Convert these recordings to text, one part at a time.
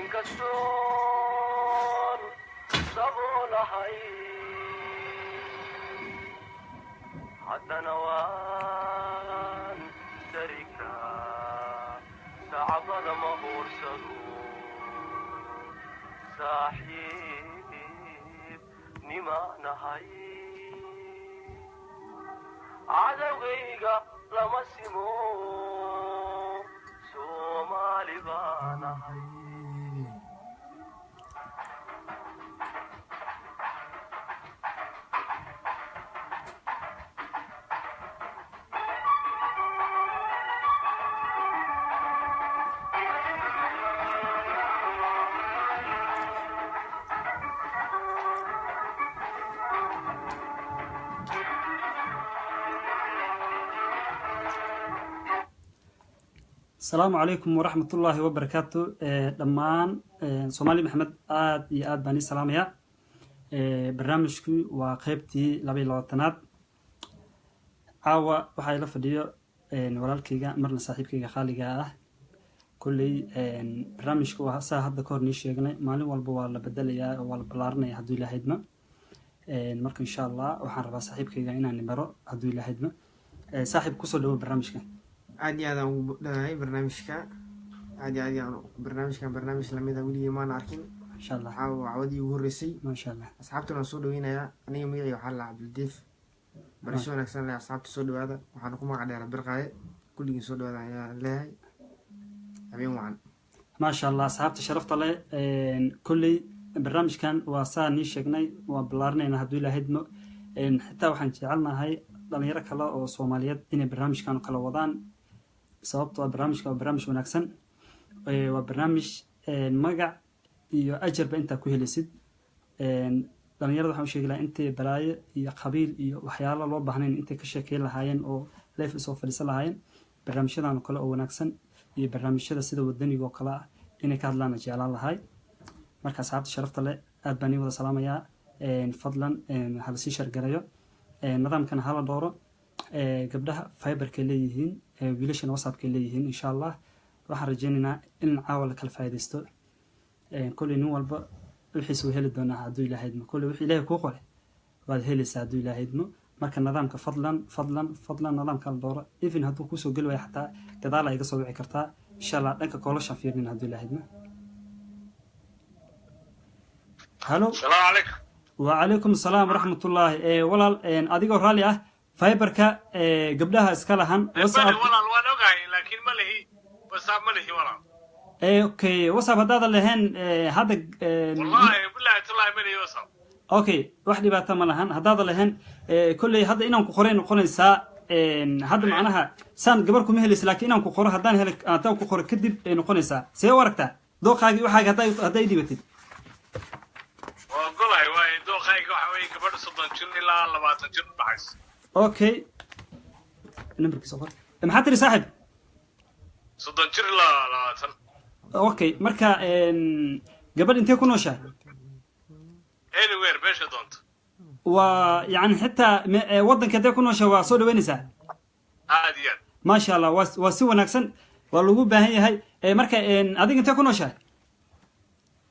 Inkastoon saboolahay, haddana waan sarigtaa, sacbada ma huursado, saaxiib nimaanahay, cadowgayga lama simo, Soomaali baanahay. Asalaamu calaykum waraxmatullaahi wabarakaatu. Dhammaan Soomaali Maxamed, aada iyo aad baan ii salaamayaa. Barnaamijku waa qeybtii 22aad. Caawa waxaa ila fadhiyo walaalkayga, marna saaxiibkayga khaaliga ah. Kolley barnaamijku waa saa hadda ka hor nii sheegnay, maalin walba waa la bedelayaa oo waa la ballaarinaya hadduu Ilahaydma. Marka insha Allah waxaan rabaa saaxiibkayga inaan baro hadduu Ilahaydma. Saaxiib, kusoo dhawo barnaamijka. Aad iyo aad aan ugu dhawahay barnaamijka, aad iyo aad iyo aan barnaamijkan barnaamij lamid a weligii maan arkin. Insha Allah. Caawa cawadii ugu horreysay. Maasha Allah. Asxaabtuna waan soo dhaweynayaa. Aniga magacii waxaa la Cabdildiif. Barasho wanaagsan leh asxaabta, soo dhawaada. Waxaana ku magac dheera Birqaaye. Kulligiin soo dhawaada ayaan leeyahay, habeen wacan. Maasha Allah. Asxaabta sharafta leh, kolley barnaamijkan waa saa nii sheegnay, waa ballaarinayna hadduu Ilahaydmo. Xitaa waxaan jecelnahay dhalinyaro kale oo Soomaaliyeed inay barnaamijkan kala wadaan, sababtoo ah barnaamijkan waa barnaamij wanaagsan. Waa barnaamij magac iyo ajarba intaa ku helaysid. Dhalinyarada waxaan u sheegi lahaa intay balaayo iyo qabiil iyo waxyaalo loo baahnayn intay ka sheekeyn lahaayeen oo live isoo fadhiisan lahaayeen, barnaamijyadan oo kale oo wanaagsan iyo barnaamijyada sida wadaniga oo kale ah inay ka hadlaan jeclaan lahay. Marka asxaabta sharafta leh, aad baan ii wada salaamayaa. Fadlan hala sii share gareeyo, nidaamkana hala dhooro. Gabdhaha Viberkay leeyihiin, wiilashana WhatsAppkay leeyihiin. Insha Allah waxaan rajeynaynaa in caawa la kala faa'iidaysto. Kolley nin walba wixiisa uu heli doonaa hadduu Ilaahaydmo. Kolley wixii Ilaahay kuu qoray waad helaysaa hadduu Ilaahaydmo. Marka nidaamka fadlan, fadlan, fadlan nidaamka la dooro. Even hadduu kuusoo geli waayo, xataa gadaal ay iga soo wici kartaa insha Allah. Dhanka koolashaan fiirinin hadduu Ilaahaydmo. Halo. Salaamu calaykum. Wacalaykum asalaam waraxmatullaahi. Walaal, adigoo raalli ah, Viberka gabdhaha iska lahan. Bale. WhatsApp. Walaal, waan ogahay, laakiin ma lihi WhatsApp, ma lihi walaal. Okay, WhatsApp haddaadan lahayn hadda Wallahi billahi tallahi ma lihi WhatsApp. Okay, wax dhibaato ma lahan haddaadan lahayn. Kolley hadda inaan ku qoray noqonaysaa. Hadda macnaha saan gabar kuma helaysa, laakiin inaan ku qoro, haddaan helo, haddaan ku qoro kadib ay noqonaysaa. See u aragtaa dooqaagi waxaaga hadday dhibatid? Waa ogolahay, waayo dooqayga waxa weeye gabadha 30 jir ilaa 20 jir u dhaxaysa. Okay, numberkiisa qor. Maxaa tiri, saaxib? 30 jir ilaa 20. Okay, marka gabadh intee ku nooshahay? Anywhere, meesha doonto. Waa yani xitaa waddanka intee ku nooshahay waa soo dhaweynaysaa? Aad iyo aad. Maasha Allah, waa si wanaagsan, waa lagu baahan yahay. Marka adiga intee ku nooshahay?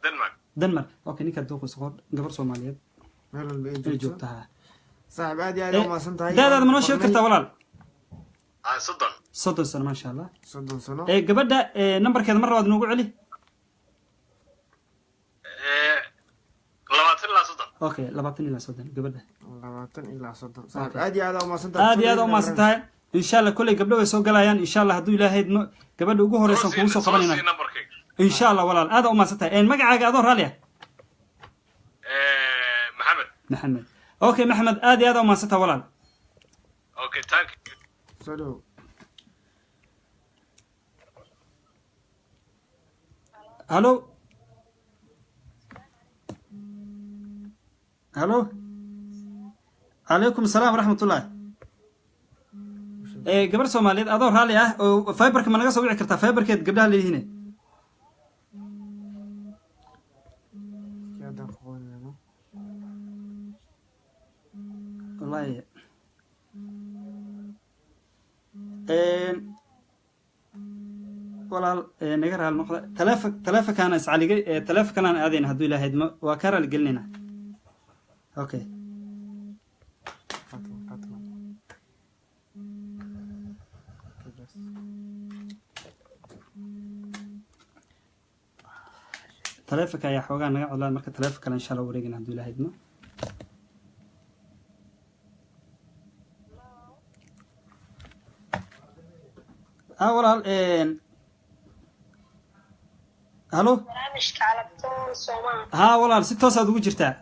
Denmark. Denmark, okay. Ninkaa dooqiisa qor, gabar Soomaaliyeed meel walba ay ay joogto. Joogtaha. Saaxiib, aad iyo aad u mahadsan tahay. Daadaada ma noo sheegi kartaa, walaal? Ah, 30. 30 sano, maasha Allah. 30 sano. Gabadha nambarkeeda mar labaad noogu celi. 20 ilaa 30. Okay, 20 ilaa 30 gabadha. 20 ilaa 30. Saaxiib, aad iyo aad u mahadsan tahay. Aad iyo aad u mahadsan tahay. Insha Allah kolley gabdho way soo galayaan insha Allah hadduu Ilaahay idmo. Gabadha ugu horeysan kugu soo soo qabanayna. Sii nambarkayga. Insha Allah walaal, aad u mahadsan tahay. Magacaaga adoo raalli ah? Maxamed. Maxamed, okay. Maxamed, aad iyo aad u mahadsan tahay walaal. Okay, thank you. Soo dhow. Halo, halo, calaykum asalaam waraxmatullahi. Gabar Soomaaliyeed adoo raalli ah oo Viberka ma naga soo wici kartaa? Viberkeed gabdhaha leeyihiin. Kii haddaan ku qabanayno. Wallahi Walaal, naga raali noqda, taleefonkaana iscaligay, taleefonkanaan aadayna hadduu Ilaahay idmo, waa kaa raali gelinayna. Okay. Fatima, Fatima. Okay, bas. Taleefonka ayaa xoogaa naga codlaa, marka taleefon kale insha Allah wareegana hadduu Ilaahay idmo. Ah, walaal, halo. Barnaamijka Calafdoon Soomaa? Haa walaal, si toosaad ugu jirtaa.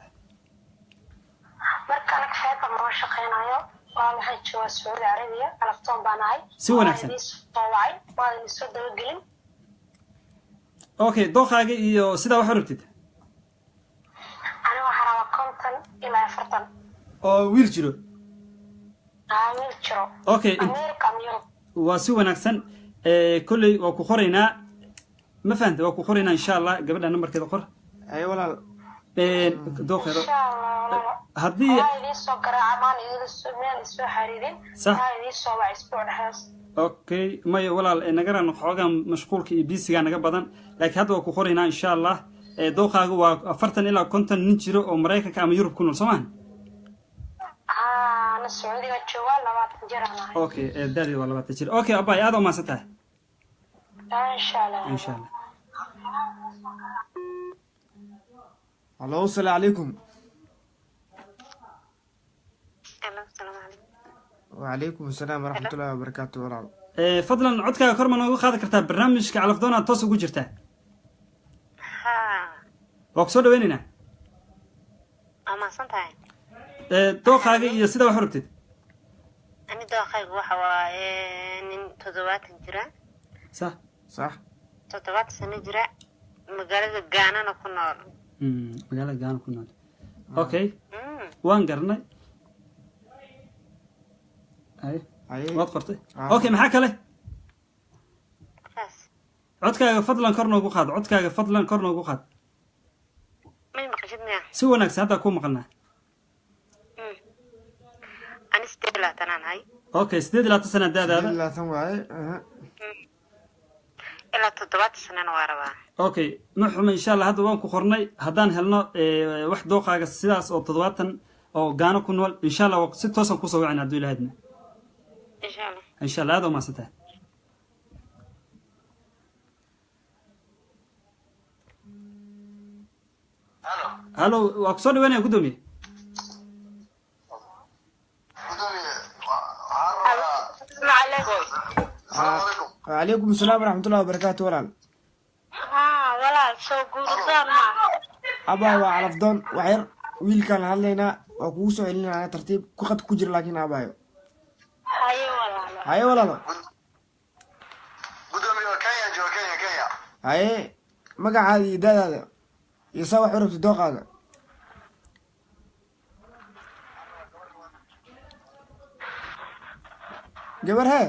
Marka anaga xeebta noo shaqeynayo waa waxaan joogaa Sacuudi Carabiya, Calafdoon baan ahay. Si wanaagsan. Waa idiin soo wacay, waa idin soo dabagelin. Okay, dooqaaga iyo sidaa wax u rabtid? Aniga waxaan rabaa 50 ilaa 40. Oo wiil jiro? Haa, wiil jiro. Okay. America ama Yurub. Waa si wanaagsan. Kolley waa ku qoraynaa, ma fahanta? Waa ku qoraynaa insha Allah. Gabadha nambarkeeda qor. Ay walaal. Dooqeeda. Insha Allah walaal. Haddii Waa idiin soo garaaca, maan idin soo, miyaan isoo xariirin? Sax. Waa idiin soo wacay isbuuc dhexdaas. Okay, maya walaal, naga raan xoogaa mashquulka iyo busy-gaa naga badan, laakiin hadda waa ku qoraynaa insha Allah. Dooqaaga waa 40 ilaa 50, nin jiro oo Maraykanka ama Yurub ku nool, soo maahan? Haa, ana Sacuudiga joogaa, 20 jir aan ahay. Okay, daadi waa 20 jir. Okay abay, aad u mahadsan tahay. Insha Allah. Insha Allah. Hallo, asalaamu calaykum. Alo, asalaamu calaykum. Wacalaykum asalaam waraxmatullahi wabarakaatu, walaal. Fadlan codkaaga kor ma noogu qaadi kartaa? Barnaamijka Calafdoon aad toos ugu jirtaa. Haa. Waa kusoo dhaweynaynaa. Waa mahadsan tahay. Dooqaaga iyo sidaa wax u rabtid? Ani dooqaygu waxa waaye nin 70 jira. Sax. Sax. 70 sano jira, magaalada Gaanana ku nool. Magaalada Gaana ku nool, okay. Waan garanay. Ay. Haye. Waad qortay? Ah. Okay, maxaa kale? Saas. Codkaaga fadlan kor noogu qaad, codkaaga fadlan kor noogu qaad. May maqashid miya? Si wanaagsan, haddaa kuu maqalnaa. Ani 28 aan ahay. Okay, 28 sana daadaada. 28 waaye, aha. Ilaa 70 sanana waa rabaa. Okay, ma xuma insha Allah. Hadda waan ku qornay. Haddaan helno wax dooqaaga sidaas oo 70 oo Gaano ku nool, insha Allah waa si toosan kusoo wacina hadduu Ilaahadna. Insha Allah. Insha Allah, aad u mahadsantahay. Halo, waa kusoo dhawaanaya, guddoomiye. Wacalaykum asalaam waraxmatullahi wabarakaatu, walaal. Haa walaal, soo guurdoon ma? Abaa, waa Calafdoon. Wax yar wiilkaan la hadlaynaa, waa kugu soo celinaya. Tartiib ku qad ku jira laakiin abaayo. Haye walaalo. Haye walaalo. Gudoomiye, Kenya jooga, Kenya, Kenya. Haye, magacaada iyo daadaada iyo saa wax u rabta, dooqaaga? Gabar hee.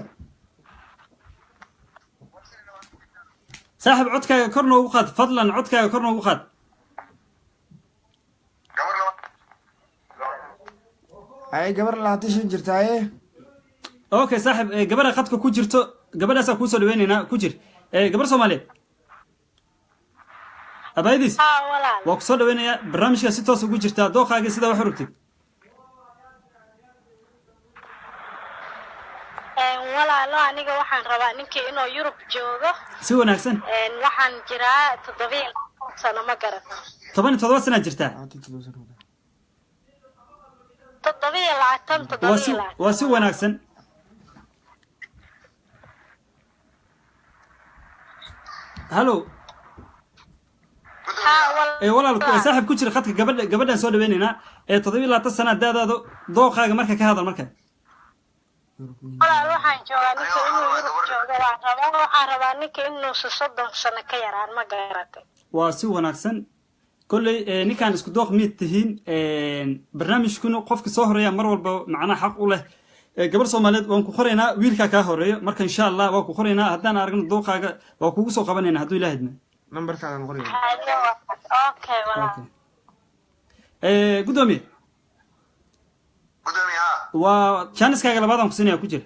Saaxib, codkaaga kor noogu qaad fadlan, codkaaga kor noogu qaad. Gabar laba. Haye, gabar 25 jirta, haye. Okay saaxib, gabadha khadka ku jirto, gabadhaasaa kuusoo dhaweynaynaa, ku jir. Gabar Soomaaliyeed abaayadiis. Haa walaal. Waa kusoo dhaweynayaa, barnaamijka si toos ugu jirtaa. Dooqaaga sidaa wax u rabtid? Walaalo, aniga waxaan rabaa ninkii inuu Yurub joogo. Si wanaagsan. Waxaan jiraa 27 sano, ma garata? 17 sanaa jirtaa? 27 sano. 27. Waa Toddoba si iyo labaatan. Waa si wanaagsan. Hallo. Haa walaal. Walaal, saaxib ku jira khadka, gabadha, gabadhaan soo dhaweynaynaa ee 27 sana daadaado. Dooqaaga marka ka hadal marka. Walaal, waxaan joogaa ninka inuu Yurub joogo waan rabaa. Waxaan rabaa ninka inuusa 30 sano ka yaraan, ma garatay? Waa si wanaagsan. Kolley ninkaan isku dooq mid tihiin, barnaamijkuna qofka soo horeeya mar walba macnaha xaq u leh. Gabar Soomaaliyeed, waan ku qoraynaa, wiilkaa kaa horeeyo. Marka insha Allah waa ku qoraynaa, haddaan aragno dooqaaga waa kugu soo qabanayna hadduu Ilaah idmo. Nambarkaadan qoraya. Haye, okay walaal. Okay. Guddoomiye. Gudoomiye, ha. Waa jaaniskaaga labaadaan ku siinaya, ku jira.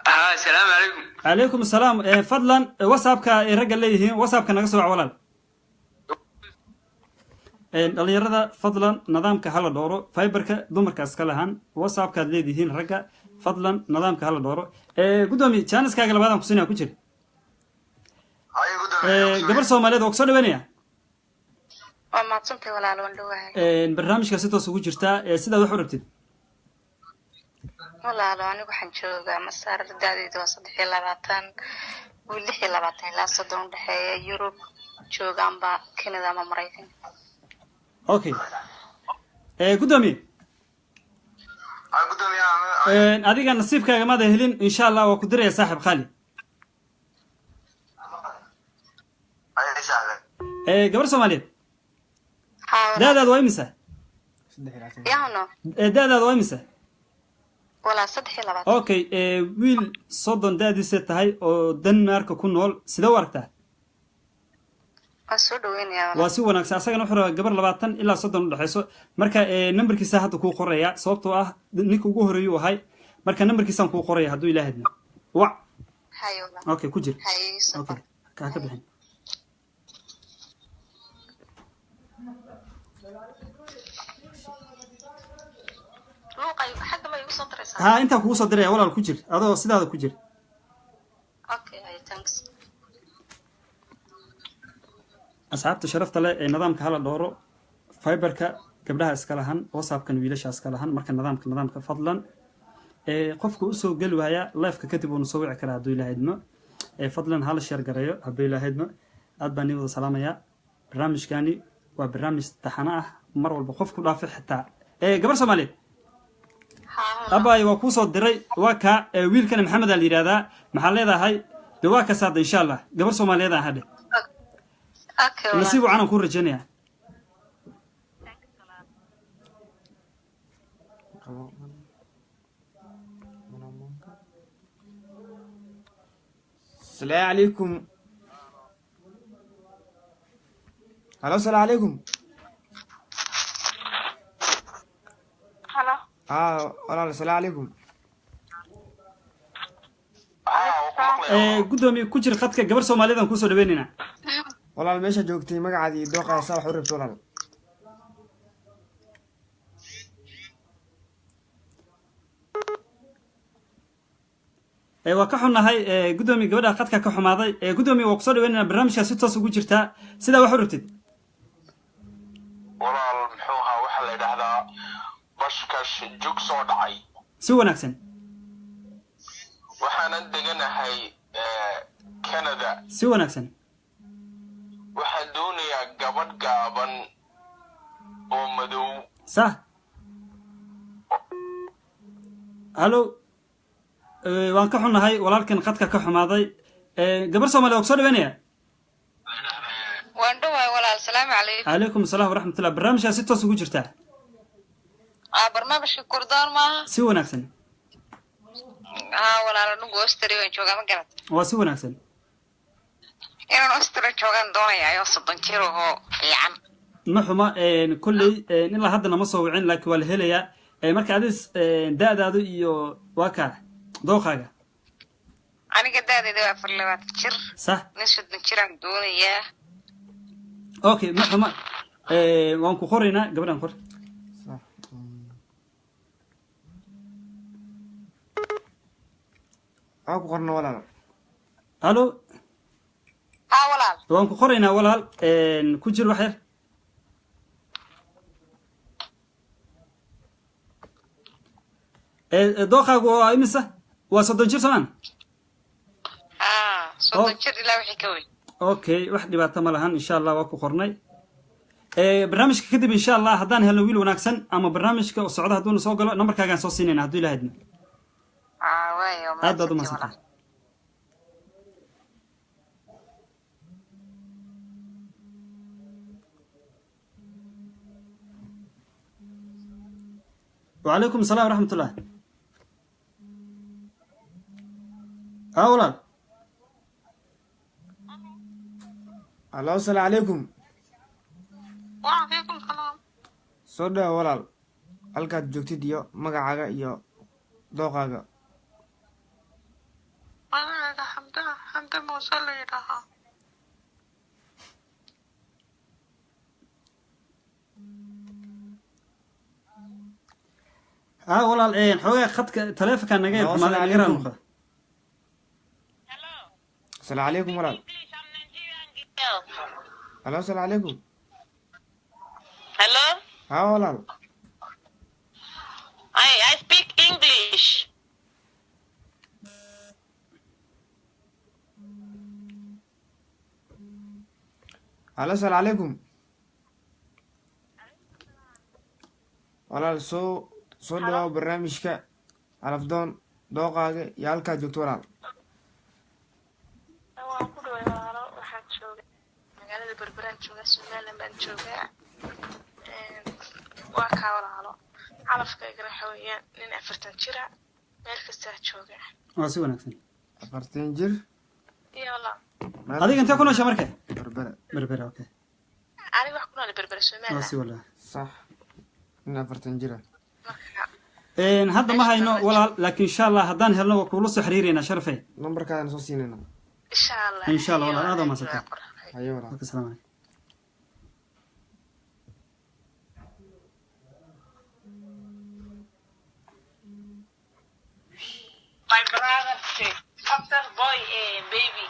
Ha. Asalaamu calaykum. Calaykum asalaam. Fadlan, WhatsAppka ay ragga leeyihiin, WhatsAppka naga soo wac, walaal. Dhalinyarada, fadlan nidaamka hala dhowro. Viberka dumarka iska lahan, WhatsAppkaad leedihiin ragga. Fadlan nidaamka hala dhowro. Guddoomiye, jaaniskaaga labaadaan kusinaya, ku jir. Gabar Soomaaliyeed oo kusoo dhaweynaya. Waa mahadsantahay, walaal, waan dhowahay. Barnaamijka si toos ugu jirtaa, sidaad wax u rabtid. Walaalo, anigu waxaan joogaa Masar. Da'daydu waa 23, wiil 26 ilaa 30 udhexeeya, Yurub joogaanba, Canada ama Maraykanka. Okay, guddoomiye, adiga nasiibkaaga maada helin. Insha Allah waa ku diraya, saaxib khali. Gabar Soomaaliyeed, da'daada waa imisa? Yahno. Da'daada waa imisa? Walaa, 23. Okay, wiil 30 da'diisa tahay oo Denmarka ku nool, sidee u aragtaa? Waan soo dhaweynaya. Waa si wanaagsan. Asagana wuxuu rabaa gabar 20 ilaa 30 udhexeyso. Marka nambarkiisa hadda kuu qoraya, sababtoo ah ninka ugu horeeyuu ahay. Marka nambarkiisaan kuu qoraya, hadduu Ilaah idmo wac. Hayo. Okay, ku jir. Hayo. Okay, ka ka bixin. Luuqay xagga ma igu soo diraysaa? Ha, intaa kugu soo diraya, walaal, ku jir, adoo sidaada ku jir. Okay, hayo, thanks. Asxaabta sharafta leh ee nidaamka hala dhowro. Viberka gabdhaha iska lahan, WhatsAppkan wiilasha iska lahan. Marka nidaamka fadlan, qofka usoo geli waaya liveka kadib uuna soo wici karaa, hadduu Ilaah idmo. Fadlan hala share gareeyo, hadduu Ilaah idmo. Aad baan nii wada salaamayaa. Barnaamijkani waa barnaamij taxano ah, mar walba qofku dhaafi xitaa. Gabar Soomaaliyeed, abay, waa kuusoo diray, waa kaa. Wiilkana Maxamed aa la yidhahdaa. Maxaa leedahay? De waa kasaada, insha Allah. Gabar Soomaaliyeed aan hadhe. Nasiib wacan aan kuu rajaynaya. Asalaamu calaykum. Halo, asalaamu calaykum. Halo. Haa walaal, asalaamu calaykum. Guddoomiye, ku jir khadka. Gabar Soomaaliyeed aan kusoo dhaweynayna. Walaal, meesha joogtay, magacaada iyo dooqaa, saa wax u rabto, walaal. Waa ka xunnahay, guddoomiye, gabadha khadka ka xumaaday. Guddoomiye, waa kusoo dhaweynayna. Barnaamijkaa si toos ugu jirtaa, sidaa wax u rabtid. Walaal, muxuu ahaa, waxaa la yidhaahdaa bashkash jug soo dhacay. Si wanaagsan. Waxaanan deganahay Canada. Si wanaagsan. Waxaan doonayaa gabadh gaaban oo madow. Sax. Halo, waan ka xunnahay, walaalkan khadka ka xumaaday. Gabar Soomaaliya waa kusoo dhaweynaya. Waan dhowahay, walaal, salaamu calaykum. Calaykum asalaam waraxmatullah. Barnaamijkaa si toos ugu jirtaa. Barnaamijka Gurdoon maaha? Si wanaagsan. Haa walaal, anigu Austria waan joogaa, ma garat? Waa si wanaagsan. Inaan Austria joogaan doonaya, ayoo 30 jir oo fiican. Ma xuma. Kolley ilaa haddana ma soo wicin, laakiin waa la helayaa. Marka adis da'daadu iyo waa kaa dooqaaga. Aniga da'dayda waa 24 jir. Sax. Nin 30 jiraan doonayaa. Okay, ma xuma. Waan ku qoraynaa gabadhan, qor. Sax. Waxaan ku qorna, walaal. Halo. Haa walaal. Waan ku qoraynaa, walaal, ku jir wax yar. Dooqaagu waa imisa? Waa 30 jir, soomaan? Haa, 30 jir ilaa wixii ka weyn. Okay, wax dhibaato ma lahan, insha Allah waa ku qornay. Barnaamijka kadib, insha Allah, haddaan helno wiil wanaagsan ama barnaamijka oo socda hadduuna soo galo, nambarkaagaan soo siinayna, hadduu Ilaah idmo. Haa waayo. Aad baad u mahadsantahay. وعليكم السلام ورحمة الله. ها walaal. Allo, asalaamu calaykum. Wacalaykum salaam. Soo dhawa, walaal, halkaad joogtid iyo magacaaga iyo dooqaaga. Muuse la yidhaahaa. Haa walaal, xoogaa khadka taleefonka naga yar Hello, xumaaday, assalaamu naga raali calaykum. noqda. Asalaamu calaykum walaal. Halo, asalaamu calaykum. Hello. Haa walaal. I speak English. Halo, asalaamu calaykum walaal. Soo dhawaaw barnaamijka Calafdoon. Dooqaaga iyo halkaa joogto, walaal. Waan ku dhaway walaalo, waxaan joogaa magaalada Berberaan joogaa, Somaliland baan joogaa. Waa kaa walaalo, calafkaygana waxa weeyaan nin 40 jira, meel kastaa jooga. Waa si wanaagsan. 40 jir. Iyo walaal. Meel Adiga intee ku noosha marka? Berbera. Berbera, okay. Aniga wax ku nool Berbera, Waa Somaliland. si walaa. Sax, nin 40 jira. Marka Hadda ma hayno walaal, laakiin insha Allah haddaan helno waa kuula soo xiriireynaa, Sharafey. Nambarkaadana soo siinayna. Insha Allah. Insha Allah walaal, aad waa mahadsantahay. Haye walaal. Okay, asalaamu calaykum. My brother say, after boy, baby.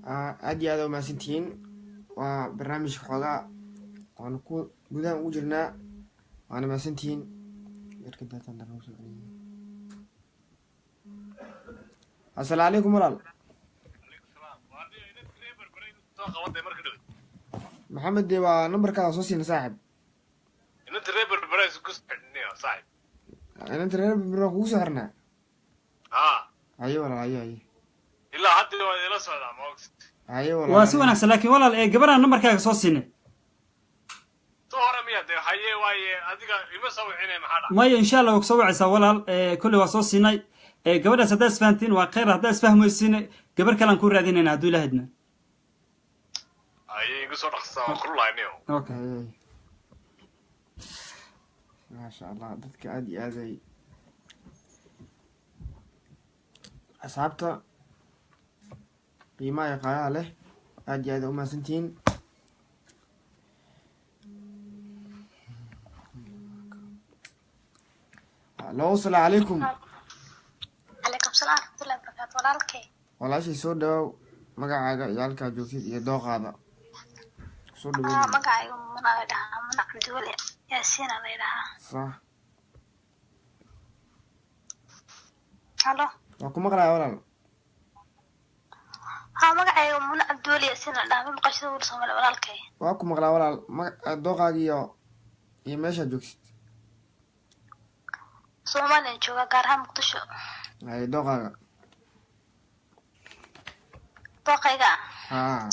Aad iyo aad aa umahadsantihiin. Waa barnaamijka xoogaa waanu ku gudaha ugu jirnaa, waana mahadsantihiin. Yarka daataan darna soo celiyay. Asalaamu calaykum walaal. Soo qabaday marka dhow. Maxamed, dee waa nambarkaada soo siina, saaxib. Inanta reer Berbera isku xidhniyo, saaxib. Inanta reer Berbera kugu soo xirnaa. Haa. Haye walaal, haye haye. Ilaa hadda waa idila socdaa, ma ogsid? Haye walaal. Waa si wanaagsan, laakiin walaal gabadhaan nambarkaaga soo siinay. Soo hore miya dee? Haye waaye, adiga ima soo wicine, maxaa dhaca? Maya, insha Allah waa kusoo wacaysaa walaal. Kolley waa soo siinay. Gabadhaas haddaa isfahantiin waa khayr, haddaa isfahmaysiin gabar kalean kuu raadinayna hadduu Ilaah idmo. Haye, igu soo dhaqsaa, waan kululahay. Okay. Haye haye. Maasha Allah, dadka aad iyo aad ay asxaabta qiimaha iyo qaalaha leh, aad iyo aad aa umahadsantihiin. Halo, asalaamu calaykum. Calaykum salaam waraxmatullahi wabarakaatu, walaalkay. Walaashay, soo dhawaaw. Magacaaga iyo halkaa joogtid iyo dooqaada soo dhaweynaya. Magacayga Muna la dhahaa, Muna Cabdiweli Yaasiina la dhahaa. Sax. Halo. Waa ku maqlaya walaal. Haa, magacayga Muna Cabdiweli Yaasiina la dhahaa. Ma maqashada wiil Soomaali, walaalkay? Waa ku maqlaa walaal. Dooqaaga iyo meeshaa joogtid. Soomaaliyan joogaa, gaar ahaan Muqdisho. Haye, dooqaaga. Dooqayga? Haa,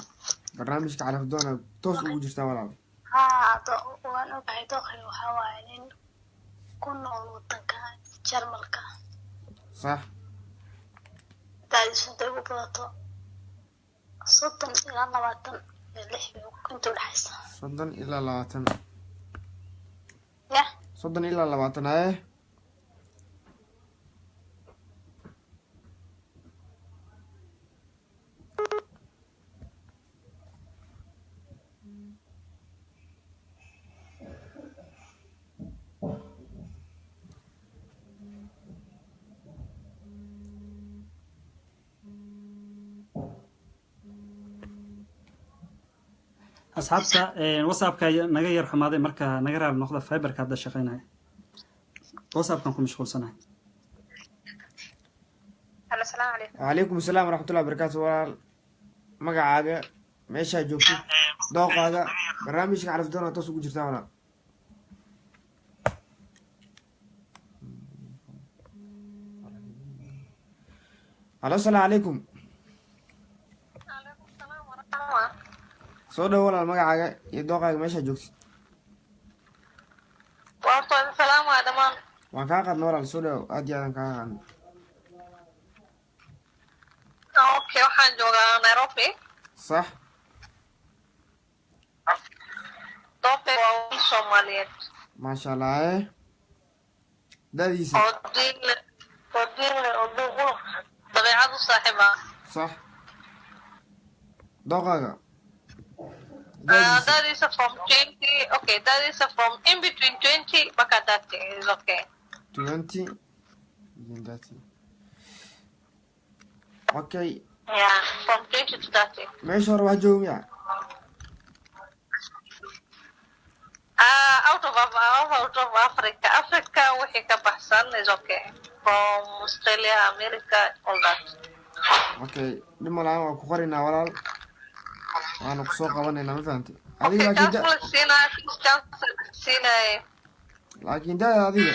barnaamijka Calafdoona toos ugu jirtaa, walaal. Haa, waan ogahay. Dooqayga waxaa waaye nin ku nool wadanka Jarmalka, da'diisu intay ugu badato 30 ilaa 26 inta udhexaysa. 30 ilaa 20. Yah. 30 ilaa 20, haye. Asxaabta, WhatsAppka naga yar xumaaday, marka naga raali noqda. Fiberka hadda shaqaynaya, WhatsAppkan ku mashquulsanahay. Halo, asalaamu calaykum. Wacalaykum asalaam waraxmatullahi wabarakaatu walaal. Magacaaga, meeshaa joogtid, dooqaaga. Barnaamijka Calafdoona toos ugu jirtaa, walaal. Halo, asalaamu calaykum. Calaykum salaam waraxmatullah. Soo dhow walaal, magacaaga iyo dooqaaga, meeshaa joogtid. Waarto salaam waa dhammaan. Waan kaa qaadna walaal, soo dhow, aad iyo aadan kaa qaadna. Okay, waxaan joogaa Nairobi. Sax. Dooqay waa wiil Soomaaliyeed. Maasha Allah, da'diisa? Oo diin leh, oo diin leh, oo duuqulq dabeecad u saaxiib ah. Sax, dooqaaga, da'diisa? That is from 20, okay, that is from in between 20 baka 30 is okay. 20, 30, okay. Yeah, from 20 to 30. Meesha hore wax jooga miya? Out of Africa, Africa wixii ka baxsan is okay. From Australia, America, all that. Okay, dhib ma lahan, waa ku qoraynaa walaal, waana kusoo qabanaynaa, ma fahamtay adiga? Okay, laakiin chance da la siinaya, chance la siinaya. Laakiin da'da adiga?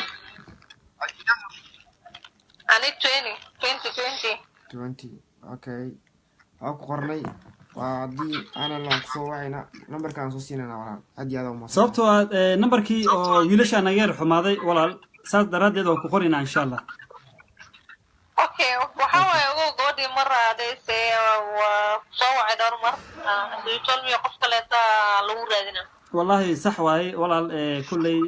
Ani 20, 20, 20. 20, okay, waa ku qornay. Waa haddii aanan laan kusoo wacayna, nambarkaan soo siinayna walaal. Aad iyo aad umahadsan. Sababtoo ah nambarkii oo wiilasha naga yar xumaaday walaal, saas daraaddeed waan ku qoraynaa insha Allah. Okay, waxa waaye ogow, gabadhii mar hadayse waa soo wacay dhowr mar. So you told me qof kaleeta lagu raadina. Wallahi sax waaye walaal, kolley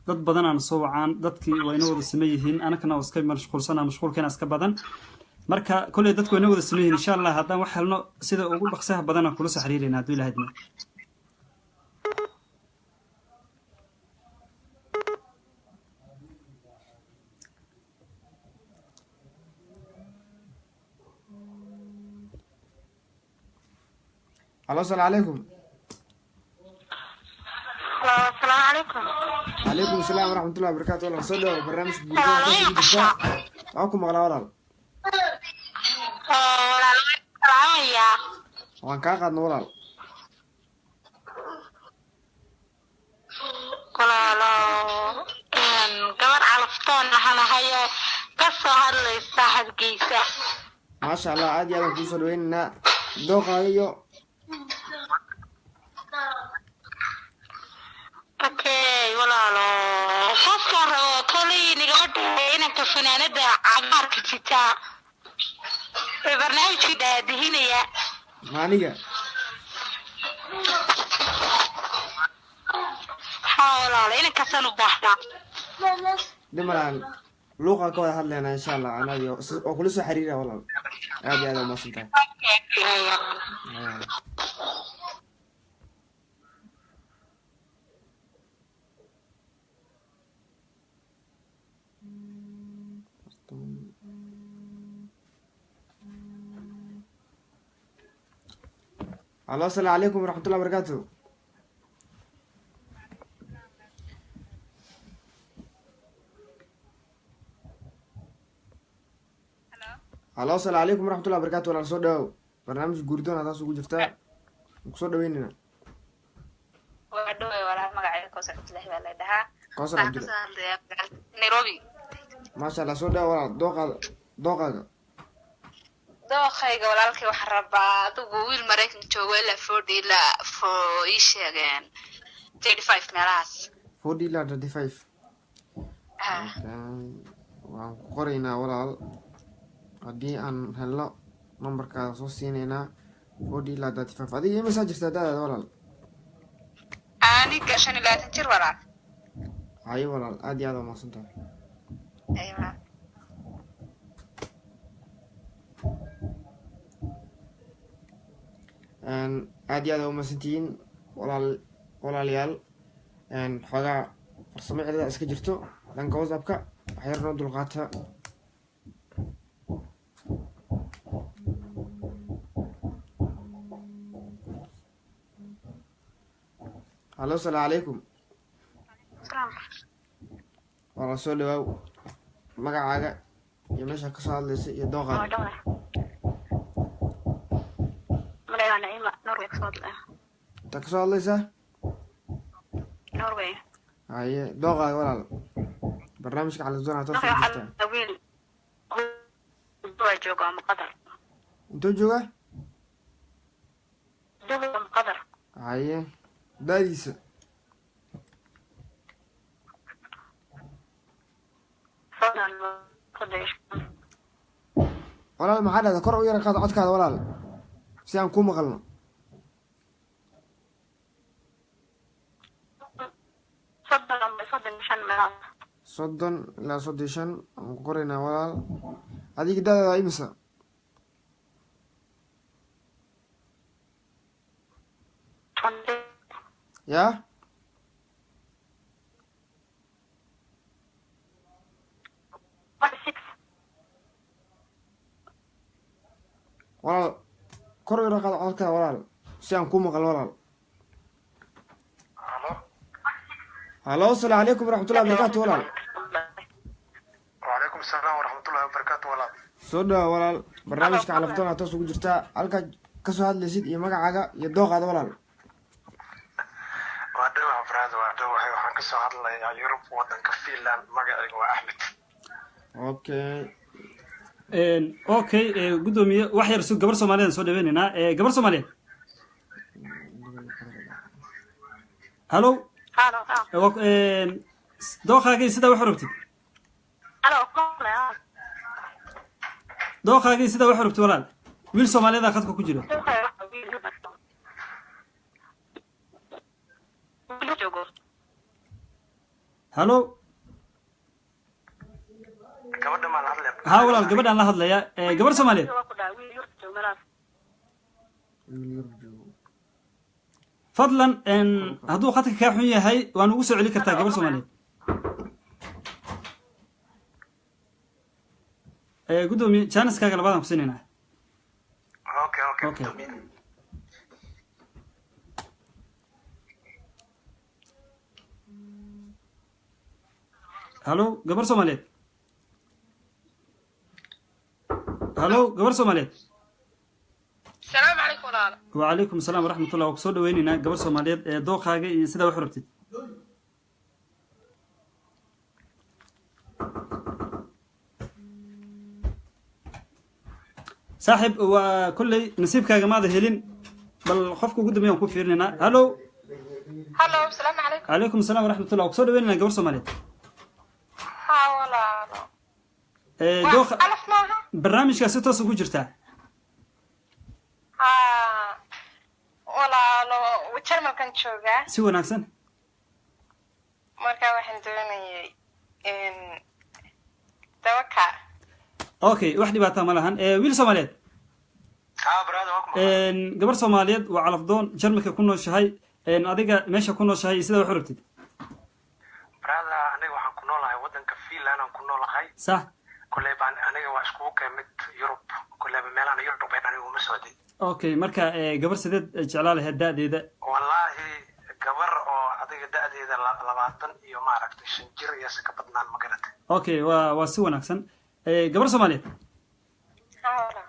dad badanaan soo wacaan, dadkii waa ina wada saman yihiin, anakana waa iska mashquulsana, mashquulkeena iska badan. Marka kolley dadku waa ina wada saman yihiin. Insha Allah haddaan wax helno, sida ugu dhaqsaha badanaan kula soo xiriirayna hadduu Ilaah idmo. Halo, asalaamu calaykum. Hello, asalaamu calaykum. Calaykum asalaam waraxmatullahi wabarakaatu. Walaal, soo dhawo, barnaamijka guurdoon toos ugu jirtaa, waa ku maqlaa walaal. Walaal, waan salaamayaa. Waan kaa qaadna walaal. Walaalo, gabar calaftoon ahanahaye ka soo hadlaysa Hargeysa. Maasha Allah, aad iyo aadaan kuu soo dhaweynaynaa. Dooqaaga iyo? Okay walaalo, qofkaan rabo kolay nigama dhexeeya inanka fanaanada cagaarka jitaa ee barnaamijka daadihinaya. Ma aniga? Haa walaalo, inankaasaan u baahnaa. Dhib ma lahan, luuqaan ka wada hadlaynaa insha Allah, anaga oo kula soo xiriira walaal. Aad iyo aad umahadsan tahay. Haya. Halo, asalaamu calaykum waraxmatullahi wabarakaatu. Halo, asalaamu calaykum waraxmatullahi wabarakaatu. Walaal, soo dhawow, barnaamij guurdoon hadaas ugu jirtaa, waan kusoo dhaweynayna. Waa dhowey walaal, magacayga Kowsar Cabdullaahi baa la dhahaa. Kowsar Waxaan Cabdulla. kasoo hadlayaa magaalada Nairobi. Maasha Allah, soo dhawow walaal, dooqaaga, dooqaaga. Dooqayga walaalkay, waxaan rabaa adigu wiil Maraykan joogo ilaa 40 ilaa ii sheegeen 35 meelahaas. 40 ilaa 35. Ah. Waan ku qoraynaa walaal, haddii aan helno nambarkaada soo siinaynaa. 40 ilaa 35. Adiga imisaa jirtaa da'daada walaal? Aniga 25 jir walaal. Hayo walaal, aad iyo aad waa mahadsan tahay. Ay walaal. Aad iyo aad waa umahadsantihiin walaal, walaalayaal. Xoogaa farsamo cilada iska jirto dhanka WhatsAppka, waxyar noo dulqaata. Halo, asalaamu calaykum. Walaal, soo dhawaaw, magacaaga iyo meesha kasoo hadlaysa iyo dooqaaga. Magaca Naciima, Norway kasoo hadlaya. Intaa kasoo hadlaysaa? Norway. Haye, dooqaaga walaal, barnaamijka caladoon toos ugu jirtaa. Wiil waa jooga ama Qatar. Intuu joogaa? Dubai ama Qatar. Haye, da'diisa? 30 35. Walaal, maxaa dhahda? Kor u yara qaad codkaada, walaal, si aan kuu maqalno. 30 ama 35 meelahaas. 30 ilaa 35 aan ku qoraynaa. Walaal, adiga da'daada waa imisa? 20. Yaa? 26. Walaal, kor u yara qaad codkaada, walaal, si aan kuu maqalno, walaal. Halo. Halo, asalaamu calaykum waraxmatullahi wabarakaatu, walaal. وعليكم السلام ورحمة الله وبركاته walaal. Soo dhawa, walaal. Barnaamijka Calafdoon aad toos ugu jirtaa. Halkaad kasoo hadlaysid iyo magacaaga iyo dooqaada, walaal. Waa dhawaha, brother, waa dhawahay. Waxaan kasoo hadlayaa Yurub, wadanka Finland. Magacayga waa Axmed. Okay. Okay, guddoomiye, wax yar sug, gabar Soomaaliyeed aan soo dhaweynaynaa. Gabar Soomaaliyeed, halo. Halo, ha. Dooqaagii sidaa wax u rabtid? Halo, kole, ha. Dooqaagii sidaa wax u rabtid, walaal? Wiil Soomaaliyeed aa khadka ku jiro. Dooqayga waxa wiil wiil joogo. Halo. Gabadha maan hadlaya? Ha, walaal, gabadhaan la hadlaya. Gabar Soomaaliyeed. Waa ku dhahay wiil Yurub joogo meelahaas. Wiil Yurub joogo. Fadlan, hadduu khadka kaa xun yahay, waan ugu soo celi kartaa. Gabar Soomaaliyeed. Guddoomiye, jaaniskaaga labaadaan ku siinaynaa. Okay. Okay. Guddoomiye. Halo, gabar Soomaaliyeed. Halo, gabar Soomaaliyeed. Salaamu calaykum, walaal. Wacalaykum asalaam waraxmatullah. Waa kusoo dhaweyneynaa, gabar Soomaaliyeed, ee dooqaaga iyo sidaa wax u rabtid. Saaxib, waa kolley nasiibkaaga maada helin. Bal qofka ugu dambeeyaan ku fiirinaynaa. Halo. Halo, salaamu calaykum. Calaykum asalaam waraxmatullah. Waa kusoo dhaweyneynaa, gabar Soomaaliyeed. Ha, walaalo. Ee waa dooqa Calaf maaha? Barnaamijkaa si toos ugu jirtaa. Ha, walaalo, Jarmalkan joogaa. Si wanaagsan. Marka waxaan doonayay dawaka. Okay, wax dhibaataa ma lahan. Wiil Soomaaliyeed. Ha, brother, waa ku maqan. Gabar Soomaaliyeed waa calafdoon, Jarmalka ku nooshahay. Adiga meesha ku nooshahay iyo sidaa wax u rabtid? Brother, aniga waxaan ku noolahay wadanka Finland aan ku noolahay. Koley baan aniga waa iskugu keen mid Yurub, koleyba meelaan Yurub ahayn anigu uma socday. Okay, marka gabar sideed jeclaa lahayd da'deeda? Wallaahi, gabar oo adiga da'deeda 25 maaragtay jir iyo se ka badnaan, ma garatay? Okay, waa si wanaagsan. Gabar Soomaaliyeed. Ha, walaal.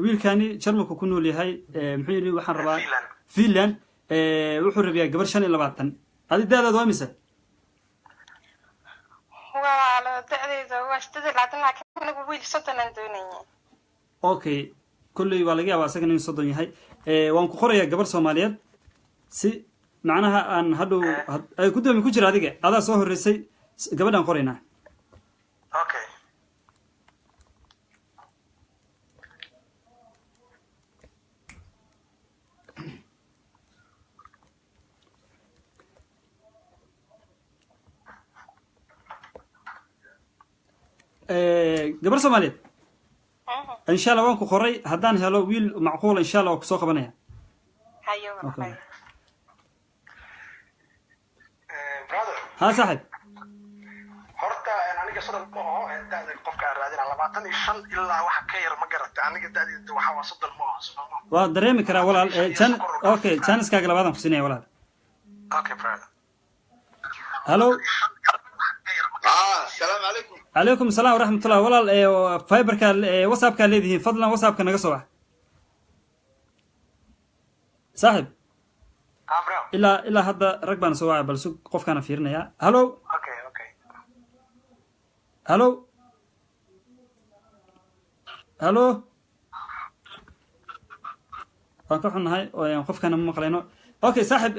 Wiilkani Jarmalku ku nool yahay. Muxuu yidhi? Waxaan rabaa Finland. Finland. Wuxuu rabiyaa gabar 25. Adi da'daada waa mise? Walaalo, da'deyda waa 28, laakiin anigu wiil 30 aan doonayay. Okay, kolley waa laga yaabaa isagana inuu 30 yahay. Waan ku qorayaa, gabar Soomaaliyeed, si macnaha aan hadhow ay guddoomi ku jira. Adiga adaa soo horreysay, gabadhaan qoraynaa. Okay. Gabar Soomaaliyeed, insha Allah waan ku qoray. Haddaan helo wiil macquula, insha Allah waa kusoo qabanaya. Hayo. Okay. Walaal. Brother. Ha, saaxib. Horta aniga 30 ma aho. Da'da qofka aan raadina 25 ilaa wax ka yar, ma garatay? Aniga da'deeda waxa waa 30 ma aho, sooma? Waa dareemi karaa, walaal. Okay, janiskaaga labaadaan ku siinaya, walaal. Okay, brother. Halo. Ah, السلام عليكم. Calaykum asalaam waraxmatullah. Walaal, Viberka, WhatsAppkaa leedihiin, fadlan WhatsAppka naga soo wax, saaxib. Ah, bro. Ilaa hadda rag baana soo wacay. Bal sug, qofkaana fiirinaya. Halo. Okay. Halo, halo. Waan ka xunnahay, qofkana ma maqlayno. Okay saaxib,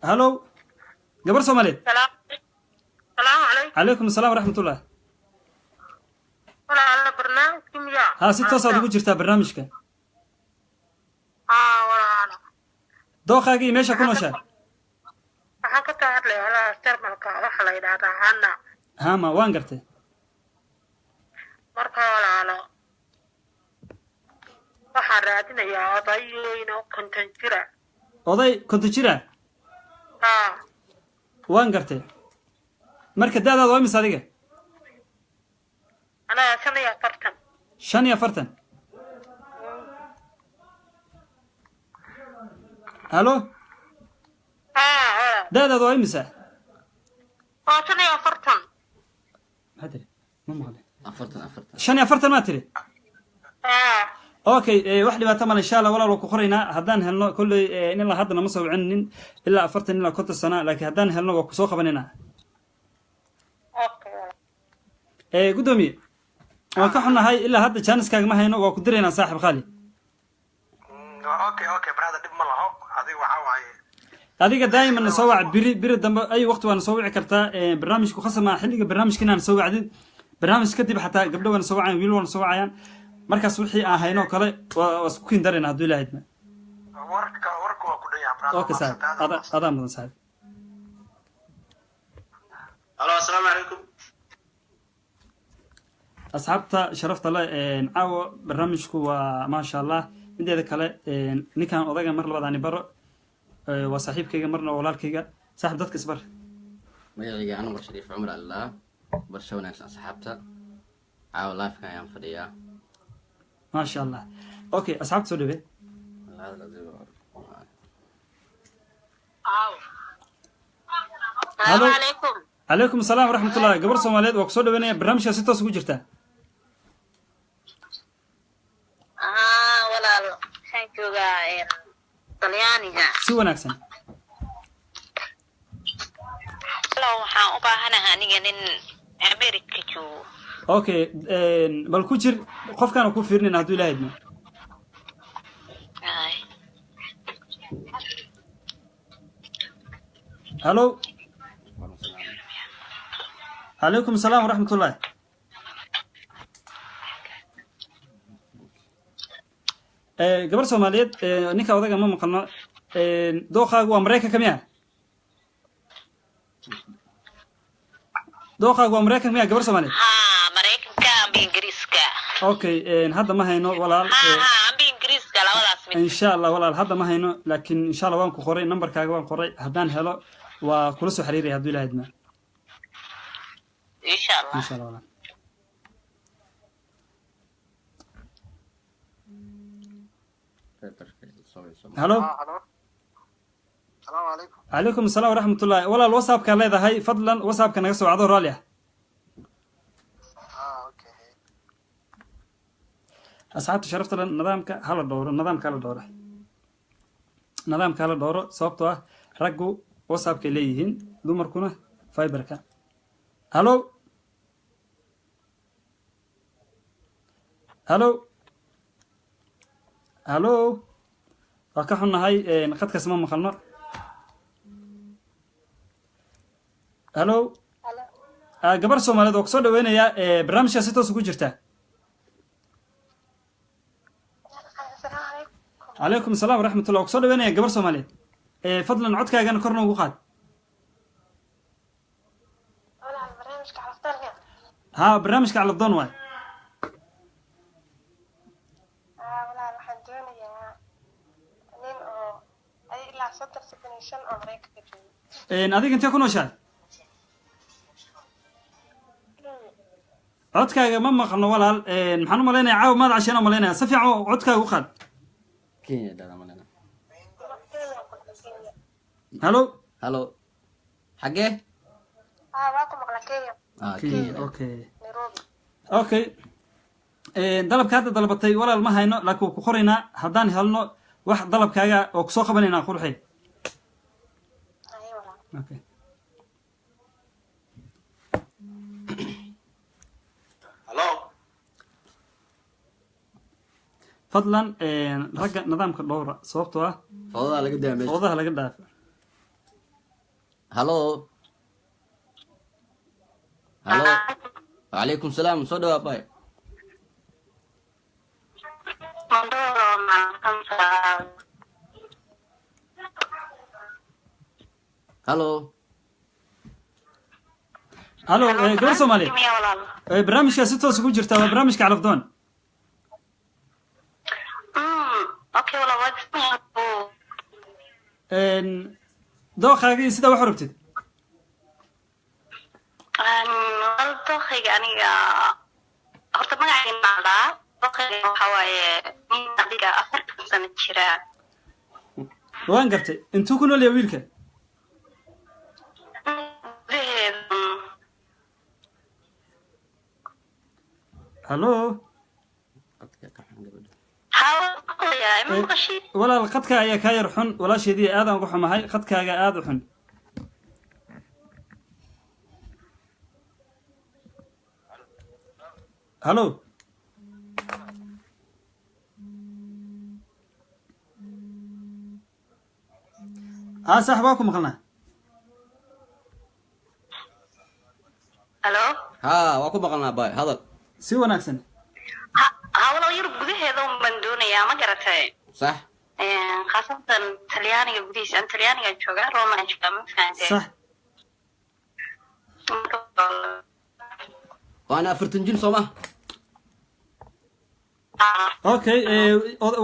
hallo, gabar Soomaaliyeed. Salaamu calaykum. Calaykum asalaam waraxmatullah. Walaala, barnaamijka miyaa? Haa, si toosaad ugu jirtaa barnaamijka. Haa walaala. Dooqaaga iyo meesha ku nooshaa? Waxaan ka soo hadlaya walaala Jarmalka, waxaa la yidhahdaa Hana. Hama, waan gartay. Marka walaalo, waxaan raadinayaa odayoyn oo 50 jira. Oday 50 jira? Haa. Waan gartay. Marka da'daada waa imise adiga? Anaga 45. 45. Halo? Haa walaal. Da'daada waa imisa? Waa 45. Maxaa tiri? Ma maqlay. 40, 40. 45 maa tiri? Haa. Okay, wax dhibaato male, insha Allah walaal, waa ku qoraynaa haddaan helno. Kolley ilaa hadda nama soo wicinin ilaa 40 ilaa 50 sano, laakiin haddaan helno waa kusoo qabanaynaa. Okay walaal. Guddoomiye, waan ka xunnahay, ilaa hadda jaaniskaaga ma hayno. Waa ku diraynaa, saaxib qaali. Okay, brother, dhib ma laho. Adiga waxaa waaye Adiga daa'iman na soo wac, biri, biri dambe, ay waqti waana soo wici kartaa. Barnaamijku khasama xilliga barnaamijka inaan soo wacdin. Barnaamij kadib xataa gabdho waana soo wacayaan, wiil waana soo wacayaan. Markaas wixii aan hayno oo kale waa isku kiin darayna hadduu Ilaahay idmo. Warka waa ku dhan yahay, brother. Okay saaxib, adaa mudan, saaxib. Halo, asalaamu calaykum. Asxaabta sharafta leh, caawa barnaamijku waa maasha Allah. Mideeda kale, ninkan odaga mar labaad ani baro, waa saaxiibkayga, marna waa walaalkayga. Saaxib, dadka isbar. Magacayga Anwar Shariif Cumar Allah. Barsho wanaagsan asxaabta. Caawa live-ka ayaan fadhiyaa. Maasha Allah. Okay, asxaabta soo dhawe. Salaamu calaykum. Calaykum asalaam waraxmatullah. Gabar Soomaaliyeed waa kusoo dhaweynaya barnaamijka, si toos ugu jirtaa. Haa walaal, waxaan joogaa Talyaaniga. Si wanaagsan. Walaal, waxaan u baahanahay aniga nin America joogo. Okay, bal ku jir, qofkaan ku fiirinayna hadduu Ilaahay idmo. Ay. Hallo, calaykum asalaam waraxmatullah. Gabar Soomaaliyeed, ninka odaga ma maqalno. Dooqaagu waa Maraykanka miya? Dooqaagu waa Maraykanka miya, gabar Soomaaliyeed? Haa, Maraykanka amba Ingiriiska. Okay, hadda ma hayno walaal. Haa haa, amba Ingiriiska, labadaas mid. Insha Allah walaal, hadda ma hayno, laakiin insha Allah waan ku qoray, nambarkaaga waan qoray. Haddaan helo waa kula soo xiriiraya hadduu Ilahay idmo. Insha Allah. Insha Allah walaal. Halo. Asalaamu calaykum. Calaykum asalaam waraxmatullahi. Walaal, WhatsAppkaa leedahay, fadlan WhatsAppka naga soo wacdo, raalli ah. Ah, okay. Asxaabta sharafta leh, nidaamka hala dhowro, nidaamka hala dhowro, nidaamka hala dhowro, sababtoo ah raggu WhatsAppkay leeyihiin, dumarkuna Viberka. Hallo, hallo, hallo. Waa ka xunnahay, khadkaas ma maqalno. Hallo. Gabar Soomaaliyeed oo kusoo dhaweynaya, barnaamijkaa si toos ugu jirta. Calaykum asalaam waraxmatullah. Waa kusoo dhaweynaya, gabar Soomaaliyeed. Fadlan codkaagana korna ugu qaad. Haa, barnaamijka Calafdoon waay. Walaal, waxaan doonayaa nin oo ay ilaa 30, 35 oo Maraykanka joogo. Adiga intee ku nooshahay? Codkaaga ma maqalno walaal. Maxaan u malaynayaa caawa maad casheen u malaynaya. Si fiican codkaaga u qaad. Kenya dhala malena. Hallo. Halo, xagee? Haa, waa ku maqla, Kenya. Ah, Kenya. Kenya. Okay. Nairobi. Okay, dalabka hadda dalbatay walaal ma hayno, laakiin waa ku qoraynaa. Haddaan helno wax dalabkaaga oo kusoo qabanaynaa, qurxi. Haye walaal. Okay. Halo. Fadlan ragga nidaamka dhowra, sababtoo ah fawdaha laga daa meesha. Fawdaha laga dhaafo. Halo, halo, wacalaykum salaam, soo dhawaa bay. Halo. Halo, gabar Soomaaliyeed, barnaamijkaa si toos ugu jirta, waa barnaamijka Calafdoon. Dooqaaga iyo sidaa wax u rabtid. Dooqayga aniga horta magacayga macdaa, dooqayga waxa waaye nin adiga 40 sano jira. Waan gartay. Intuu ku nool yahay wiilka? Halo. Walaal, khadka ayaa kaa yar xun, walaasheedii, aadaan uga xumahay, khadkaaga aada u xun. Halo. Haa, sax, waa ku maqalnaa. Halo. Ha, waa ku maqalnaa bay, hadal. Si wanaagsan. Ha walaal, Yurub gudaheeda un baan doonayaa, ma garatay? Sax. Khaasatan Talyaaniga gudihiisa. An Talyaaniga joogaa, Roma aan joogaa, ma fahantay? Sax. Waana 40 jir, soo ma? Okay,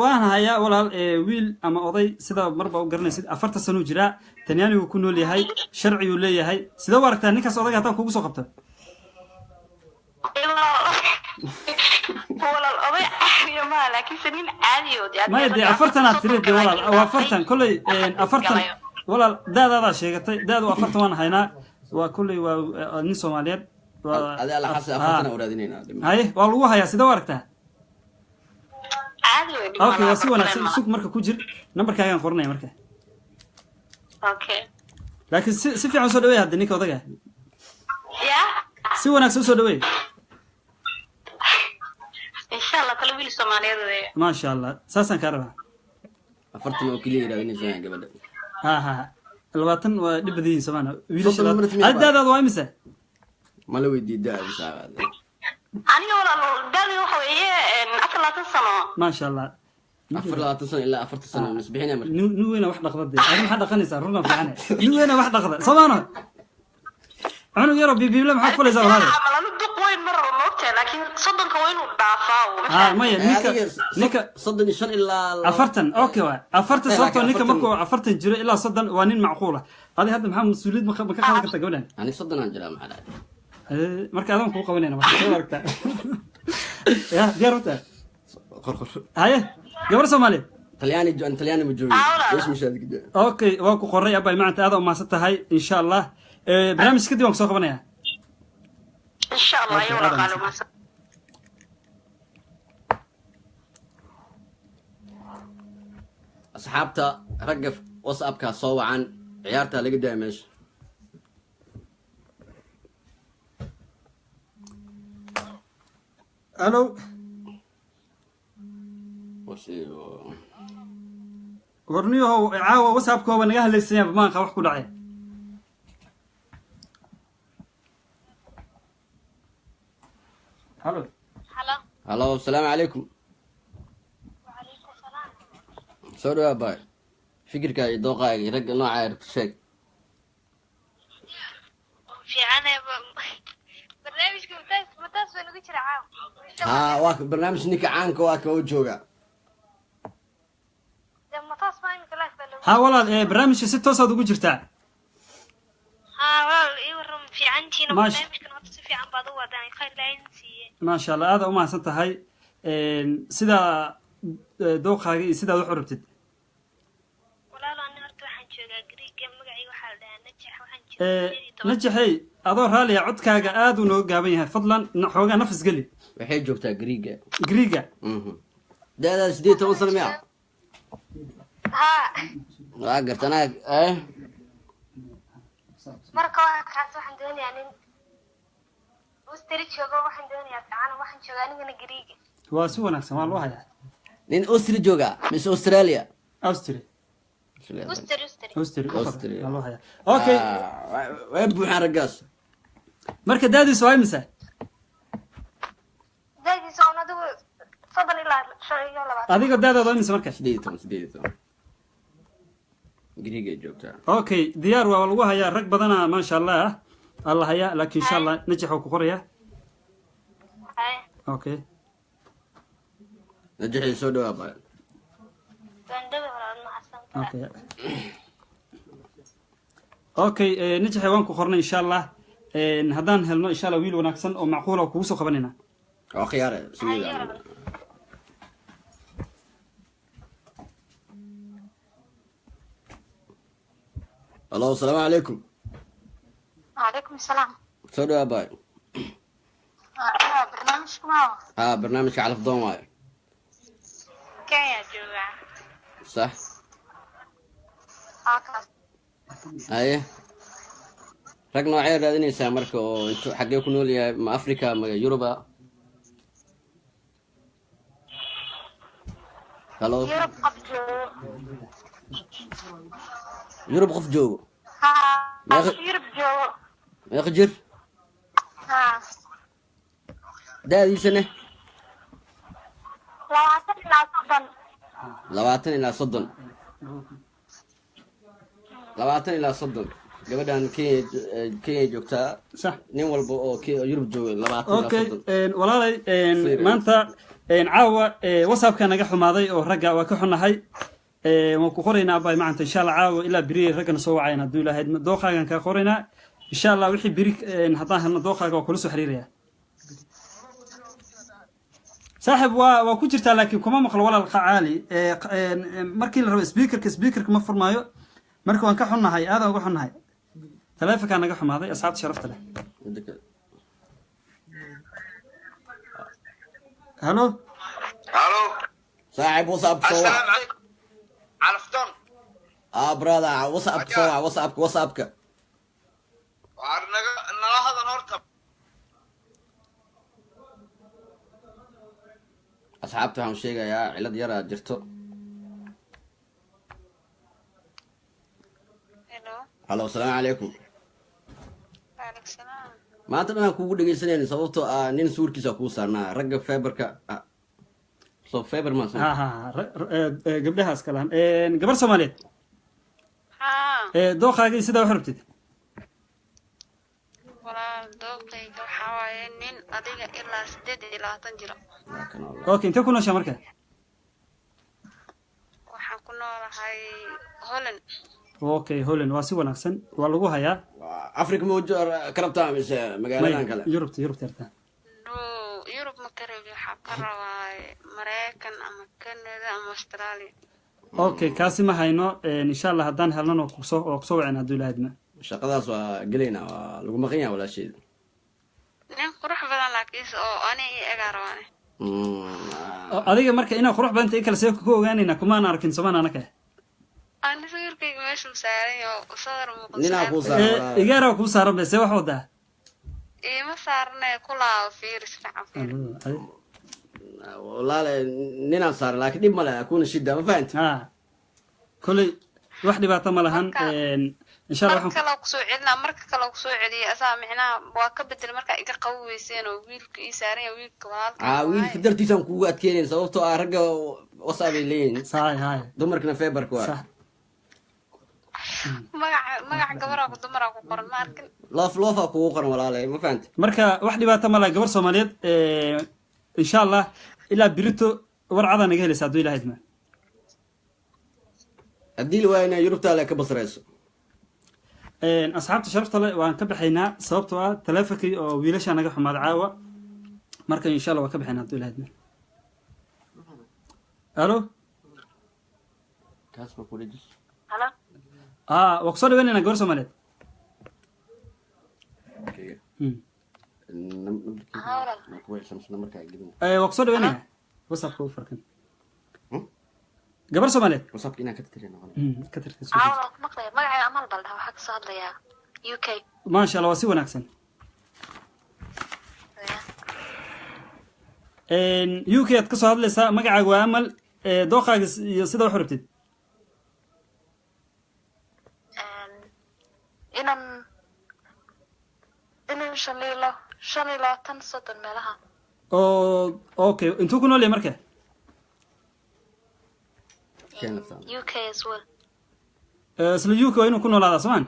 waan hayaa walaal. Wiil ama oday, sida marba u garanaysid, 40 sanuu jiraa, Talyaanigu ku nool yahay, sharciguu leeyahay. Sidee u aragtaa ninkaas odayga haddaan kugu soo qabto? Walaal, oday caadiya maaha, laakiinse nin caadi oo dee. Maya dee, 40aad tiri dee walaal, waa 40 kolley, 40 walaal, daadaadaa sheegatay, daadu 40 waan haynaa, waa kolley waa nin Soomaaliyeed. Adi alla xasi 40 u raadinaynaa. Haye, waa lagu hayaa. Sidee u aragtaa? Caadi wey. Okay, waa si wanaagsan. Sug marka, ku jir, nambarkaagaan qoranaya marka. Okay. Laakiin si fiican usoo dhaweey hadda ninka odaga. Ya. Si wanaagsan usoo dhaweey. Insha Allah, kale wiil Soomaaliyeed wey. Maasha Allah, saasaan kaa rabaa. 40 oo keliya raadinaysaa gabadha. Ha ha, 20 waa dhib badan yihiin, soomaana wiilasha. 30 minute miyaa? Daadaada waa imisa? Ma la weydiiy da-da saacad? Aniga walaal, daadi waxa weeye 24 sano. Maasha Allah. 24 sano ilaa 40 sano misbixinaya marka. Nin weyna wax dhaqda dee, adi maxaa dhaqanaysaa? Runa fiicane, nin weyna wax dhaqda, soomaano cunug yaroo bibible maxaa ku falaysaa, walaale? Camal anu duq weyn ma rabo, maogtahay, laakiin 30-ka waa inuu dhaafaa. Ha, maya, ninka 35 ilaa 40, okay, waay 40, sababtoo ninka markuu 40 jiro ilaa 30 waa nin macquul ah. Adi hadda maxaa mas-uuliyad ma ka qaadan kartaa gabadhan? Ani 30 aan jiraa, maxaa dhacay? Marka adaan kugu qabanayna, marka soo aragtaa ya diyaar utaa. Qor qor. Haye, gabar Soomaaliyeed. Talyaani an Talyaani ma joogin, bees mishaad gida. Okay, waa ku qoray abay macanta, aad u mahadsan tahay. Insha Allah barnaamij kadib waan kusoo qabanaya. Insha Allah. Okay, iyo walaal aad qaalo mahadsan. Asxaabta, ragga WhatsAppka soo wacan, ciyaarta laga daa meesha. Halo. Warniyahow, caawa WhatsAppkooba naga hadlaysayaan, maanqa wax ku dhacay. Halo. Halo, asalaamu calaykum, soo dhawaa baay, fikirka iyo dooqaaga iyo ragga nooca rabto sheeg. Fiican barnaamijka mataas baa nagu jira caawa. Ha, waa ka barnaamij ninka caanka waa ka u jooga. Dee mataas baa imika live baa lagu Ha walaal, barnaamijka si toosaad ugu jirtaa. Ha walaal, ii warram, fiicantiina? Barnaamijkan horta si fiican baad u wadaan, khayr laain siiye. Maasha Allah, aada u mahadsan tahay. Sidaa dooqaaga iyo sidaad wax u rabtid. Walaalo, ani horta waxaan joogaa Greega, magacayga waxaa la dhahaa Najax, waxaan joogaa 18. Najaxey, adoo raaliya, codkaaga aad uu nooga gaaban yahay, fadlan xoogaa nafis geli. Waxay joogtaa Greega. Greega. Da-daada 18 sano miya? Ha. Waa garta anaa eh. Marka waxaas waxaan doonayaa nin Usteri joogo, waxaan doonayaa fiican, waxaan joogaa anigana Greega. Waa si wanaagsan, waa loo hayaa. Nin Austria jooga mise Australia? Austria. Austria. Austria. Waa loo hayaa. Okay. Way buuxaan raggaas. Marka daadiisu waa imisa? Da'diisa un adigu 30 ilaa 25. Adiga daadaada waa imisa marka? 18. Griiga joogtaa. Okay, diyaar waa lagu hayaa rag badana maasha Allah ah la hayaa, laakiin insha Allah Najax uu ku qorayaa. Okay. Najaxii soo dhawaa baa. Okay. Okay, Najaxii waan ku qornay insha Allah. Haddaan helno insha Allah wiil wanaagsan oo macquul ah kugu soo qabanayna. Waa khiyaar suuda. Allo, asalaamu calaykum. Calaykum salaam. Soo dhawaa baa. Barnaamijka ma? Haa, barnaamijka Calafdoon waayo. Kenya joogaa. Sax. Haye. Rag noocee raadinaysaa marka oo intuu xaggee ku nool yahay, ma Africa ma Yuruba? Hello. Yurub qof joogo. Yurub qof joogo. Haa. Yurub joogo. Meeqa jir? Haa. Da'diisana? 20 ilaa 30. 20 ilaa 30. 20 ilaa 30. Gabadhan Kenya joogtaa. Sax. Nin walba oo Yurub jooga 20 ilaa 30. Okay, walaalay maanta caawa WhatsApp-ka naga xumaaday oo ragga waa ka xunahay. Waan ku qoraynaa abay macanta insha Allah caawa ilaa beri raggana soo wacayaan hadduu Ilaahay dooqaagan kaa qoraynaa insha Allah wixii beri haddaan helno dooqaaga waa kula soo xiriirayaa. Saaxib waa ku jirtaa laakiin kuma maqlo walaal qaali. Markii la rabo speakerka ma furmaayo. Marka waan ka xunnahay, aad uga xunnahay. Taleefanka naga xumaaday asxaabta sharafta leh. Hello. Hello. Saaxib WhatsApp soo wac. Assalaamu calaykum. Calafdoon. Brother, WhatsApp soo wac, WhatsApp-ka. Waar naga nala hadan horta. Asxaabta waxaan sheegayaa cilad yar aad jirto. Hello. Hello, assalaamu calaykum. Waalaikum salaam. Maanta dhan kuugu dhegeysanayna sababtoo ah nin suurkiisa kuu saarnaa ragga feberka. Soo feber ma ha ha gabdhahaas kala gabar Soomaaliyeed. Haa. Dooqaaga sidaa wax rabtid? Walaal dooqayga waxa waaye nin adiga ilaa 28 jiro. Okay, intee ku nooshaa marka? Waxaan ku noolahay Holland. Okay, Holland waa si wanaagsan waa lagu hayaa. Afrika ma ka rabtaa mise magaaladan kale? Yurubta yartaa. No, Yurub ma ka rabi, waxaa ka rabaa Mareykan ama Canada ama Australia. Okay, kaasi ma hayno insha Allah haddaan helnana waa kusoo waceen hadduu Ilaahay idmo. Shaqadaas waa gelaynaa, waa lagu maqan yahay walaasheeda. Nin qurux badan laakiinse oo ani ii egaa rabaane. Adiga marka inaa qurux badanta i kale see ku ogaanayna kumaan arkin somaan anaka. Ani sawirkayga meeshuu saaran yahay oo sawir muuqdo. Ninaa kuu saaran. Igaaraa kuu saaran be see wax wadaa? Iima saarnee kulaa fiiri si fiican fiiri. Walaale ninaan saaran laakiin dhib ma leh kuna shida ma fahanti? Haa. Koley wax dhibaato ma lahan insha Allah. Marka kale ku soo celinaa, marka kale ku soo celiya asaa micnaha waa ka bedel marka iga qabo weyseen oo wiilka ii saaran yahay wiilka walaalka. Wiilka dartiisaan kuugu adkeenayn sababtoo ah ragga WhatsApp ay leeyihiin. Sax haay. Dumarkana feberka waa. Sax. Magaca gabaraa ku dumaraa ku qoran ma arkin. Loof kugu qoran walaale ma fahanti? Marka wax dhibaato ma laha gabar Soomaaliyeed insha Allah ilaa berito warcada naga helaysa hadduu Ilaahay idmo. Haddii la waayana Yurubta le ka basrayso. Asxaabta sharafta leh waan ka baxaynaa sababtoo ah taleefankii oo wiilasha naga xumaaday caawa. Marka insha Allah waan ka baxaynaa hadduu Ilaahay idmo. Allo. Kaas ma ku dhejis? Hello. Waa kusoo dhaweynaynaa gabar Soomaaliyeed. Waa kusoo dhaweynayaa WhatsApp-ka u farkan. Gabar Soomaaliyeed. WhatsApp-ka inaan ka tirtirno. Ka tirtir. Caawa ku maqlaya magacayga Amal bal dhaha, waxaa kasoo hadlayaa UK. Maasha Allah waa si wanaagsan. UK aad kasoo hadlaysaa, magacaaga waa Amal. Dooqaaga iyo sida wax u rabtid. Inan 25, 30 meelaha. Oo okay, intuu ku nool yahay marka? UK as well. Isla UK waa inuu ku noolaadaa, soomaan?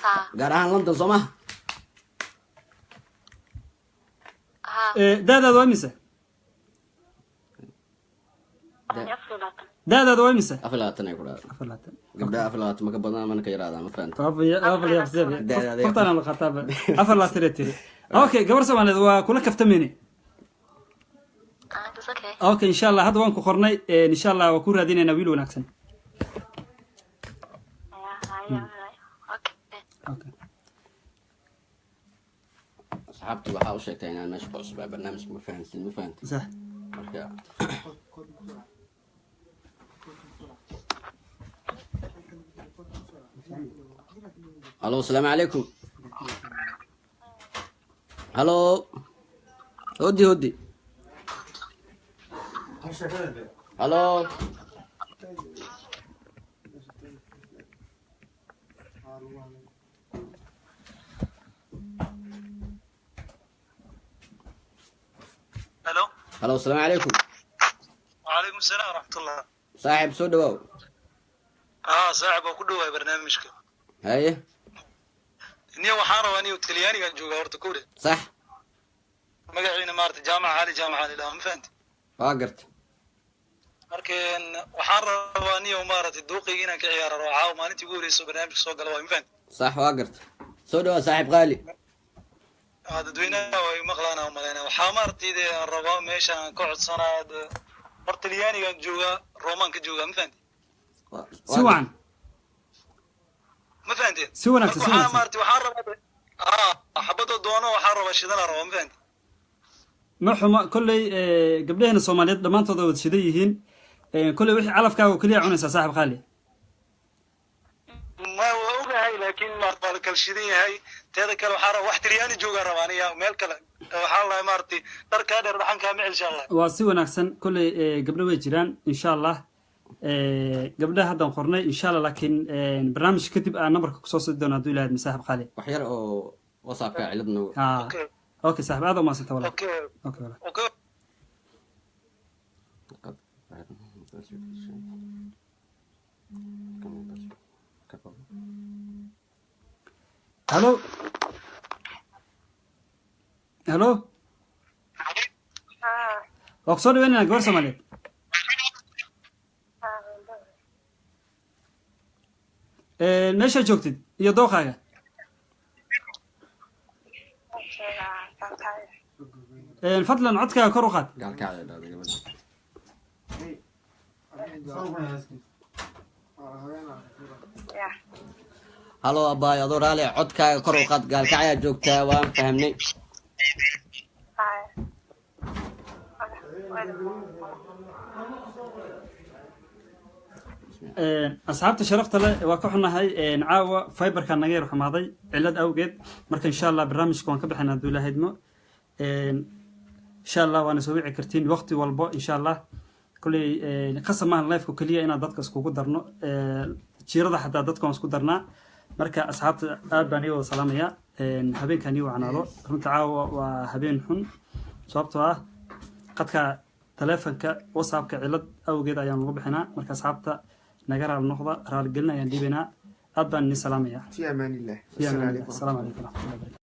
Ha. Gaar ahaan London, soo maha? Ha. Daadaada waa imise? 24. Daadaada waa imise? 24 ay ku dhacday. 24. Gabdhaha 24 ma ka badnaa mana ka yaraadaan, ma fahanta? Hortaana la qaataaba 24 tiri. Okay, gabar Soomaaliyeed waa kula kaftamayne. It's okay. Okay, insha Allah hadda waan ku qornay. Insha Allah waa ku raadinaynaa wiil wanaagsan. Okay. Okay. Asxaabtu waxaa u sheegtay inaan meesha ku cusubaa barnaamijka, ma fahansin, ma fahanta? Sax. Marka halo, asalaamu calaykum. Halo, hodi hodi, halo. Halo. Halo, asalaamu calaykum. وعليكم السلام ورحمة الله. Saaxiib, soo dhawaaw. اه saaxib, waa ku dhowahay barnaamijka. Haye. Niyo waxaan rabaa, niyo Talyaanigan jooga horta kowdhe. Sax. Magaciina maarata Jaamaca Cali, Jaamaca Cali lahaa, ma fahanti? Waa garta. Marka waxaan rabaa niyo maarata duuqayga inaan ka ciyaaro rabo caawa, maalintii ugu horeyso barnaamijka soo gala waay, ma fahanti? Sax, waa garta. Soo dhawaa, saaxiib qaali. Dadweynaha way maqlaan aan umalaynaa. Waxaa maaragtay dee aan rabaa meesha aan ka codsanaa horta Talyaanigan joogaa, Roomaan ka joogaa, ma fahanti? Si wacan. Ma fahanteen? Si wanaagsan, si Marka waxaa wanaagsan. maaragtay waxaan rabaa xabadoo doono, waxaan rabaa shidana rabaa, ma fahanti? Ma xuma. Kolley gabdhaheena Soomaaliyeed dhammaantooda wada shidan yihiin. Kolley wixii calafkaaga oo keliya cunaysaa, saaxib qaali. Ma waa ogahay, laakiin maarata waa la kala shidan yahay. Teeda kale waxaa rabaa wax Talyaani joogaa rabaa aniga, meel kale waxaa lahay maaragtay dharkaa dheer dhaxankaa ma insha Allah. Waa si wanaagsan. Kolley gabdho way jiraan, insha Allah. Gabdhaha haddaan qornay, insha Allah, laakiin barnaamij kadib aan nambarka kusoo sii doono hadduu Ilahay, saaxib qaali. Wax yar oo WhatsAppka cilad nagu. Ha, okay saaxib, aad u mahadsanta walaal. Okay. Okay walaal. Okay. Halo, halo. Waa kusoo dhaweynayna, gabar Soomaaliyeed. Meeshaad joogtid iyo dooqaaga. Fadlan codkaaga kor u qaad. Gaalkacda dhahday gabadha. Halo abaay, adoo raali, codkaaga kor u qaad. Gaalkacyaa joogtaa, waan fahmnay. Asxaabta sharafta leh, waa ka xunahay, caawa fiberka naga yar xumaaday cilad awgeed. Marka insha Allah barnaamijka waan ka bixinaa hadduu Ilaahay idmo. Insha Allah waana soo wici kartiin waqti walbo, insha Allah. Kolley qasab maahan live-ku keliya inaan dadka iskugu darno, jiirada xataa dadka waan isku darnaa. Marka asxaabta aad baan ii wada salaamayaa. Habeenkaan ii wacnaado. Runta caawa waa habeen xun, sababtoo ah qadka taleefanka WhatsAppka cilad awgeed ayaan lagu bixinaa. Marka asxaabta naga raali noqda, raaligelin ayaan dhiibaynaa. Aad baan idin salaamayaa. في أمان الله. في أمان السلام الله. عليكم. السلام عليكم ورحمة الله وبركاته.